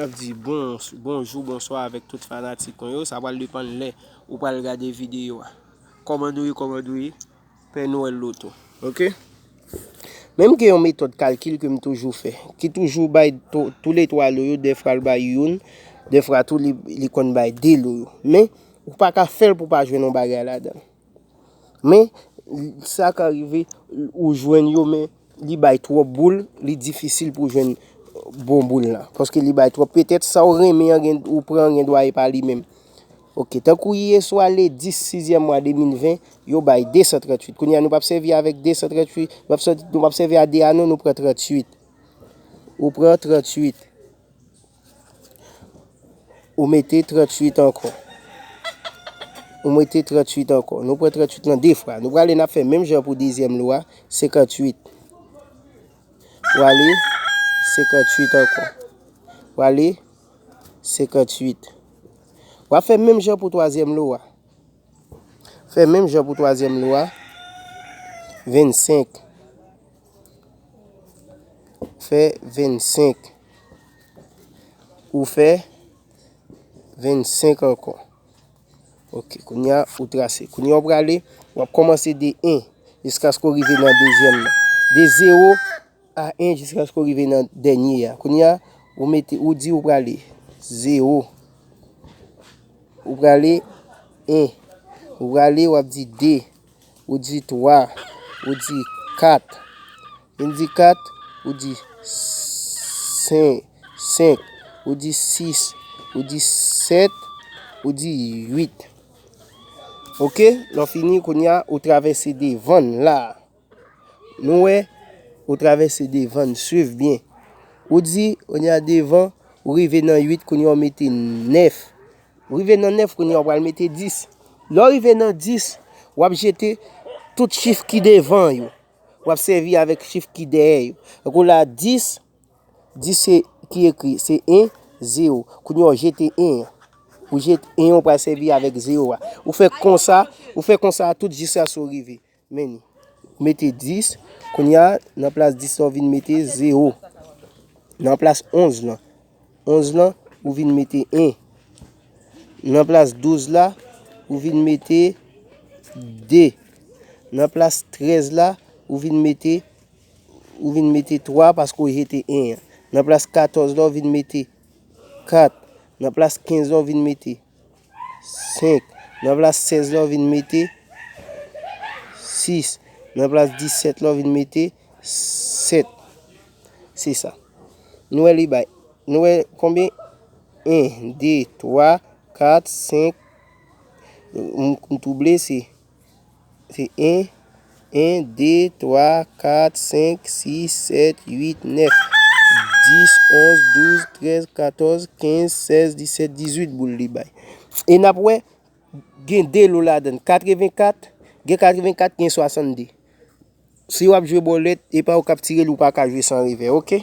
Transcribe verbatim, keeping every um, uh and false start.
Ap di bon, bonjou, bonswa avèk tout fanatik mwen yo. Sa pral depann lè ou pral gade videyo a. Kòman nou ye, kòman nou ye? Pè Nwèl Loto. Oke? Men m gen yon metòd kalkil ke m toujou fè, ki toujou bay tou, tou le twa lo yo, dèfwa l bay youn, dèfwa tou li, li konn bay de lo yo. Men, ou pa ka fè l pou pa jwenn yon bagay ladan l. Men, sa ka rive, ou jwenn yo, men li bay twòp boul, li difisil pou jwenn bon boul la. Paske li bay twòp. Petèt sa w renmen an, gen, ou pran an, gen dwa e pa li menm. Oke, tankou yè swa le dis sizyèm mwa de mil ven, yo bay de san tranntuit. Kounye a, nou p ap sèvi avèk de san tranntuit, nou p ap sèvi, nou p ap sèvi a de a non, nou pran tranntuit. Ou pran tranntuit. Ou mete tranntuit ankò. Ou mete tranntuit ankò. Nou pran tranntuit lan de fwa. Nou prale, n ap fè menm jan pou dezyèm lo a, senkanntuit. Prale, senkanntuit ankò. Prale, senkanntuit. W ap fè menm jan pou twazyèm lo a. Fè menm jan pou twazyèm lo a, vennsenk. Fè vennsenk. Ou fè vennsenk ankò. Oke, kounye a, ou trase. Kounye a, ou prale, w ap kòmanse de en jiskaske w rive nan dezyèm nan. De zewo a en jiskaske w rive nan dènye a. Kounye a, ou mete, ou di ou prale zewo. Ou prale en. Ou prale, w ap di de. Ou di twa. Ou di kat. Vin di kat, ou di sen-, senk. Ou di sis. Ou di sèt. Ou di uit. Oke? Lè w fini, kounye a, ou travèse devan l la. Nou wè, ou travèse devan l, swiv byen. Ou di, kounye a devan, ou rive nan uit, kounye a w mete nèf. Ou rive nan nèf, kounye a w pral mete dis. Lè w rive nan dis, w ap jete tout chif ki devan yo. W ap sèvi avèk chif ki dèyè yo. Tankou la, dis, dis se ki ekri, se en, zewo. Kounye a w jete en an. Ou jete en an, w pral sèvi avèk zewo a. Ou fè konsa, ou fè konsa tout jiskaske w rive. Men li. Mete dis. Kounye a, nan plas dis la, w vin mete zewo. Nan plas onz lan. Onz lan, ou vin mete en. Nan plas douz la, ou vin mete de. Nan plas trèz la, ou vin mete, ou vin mete twa paske w jete en an. Nan plas katòz la, ou vin mete kat. Nan plas kenz la, ou vin mete senk. Nan plas sèz la, ou vin mete sis. Nan plas disèt la, ou vin mete sèt. Se sa. Nou wè li bay. Nou wè konbyen? En, de, twa, kat, senk. M, m touble, se, se en, en, de, twa, kat, senk, sis, sèt, uit, nèf, dis, onz, douz, trèz, katòz, kenz, sèz, disèt, dizuit boul li bay. E n ap wè, gen de lo ladan l. Katrevenkat, gen katrevenkat, gen swasannde. Si w ap jwe bòlèt, e pa ou k ap tire l, ou pa ka jwe san revè, oke?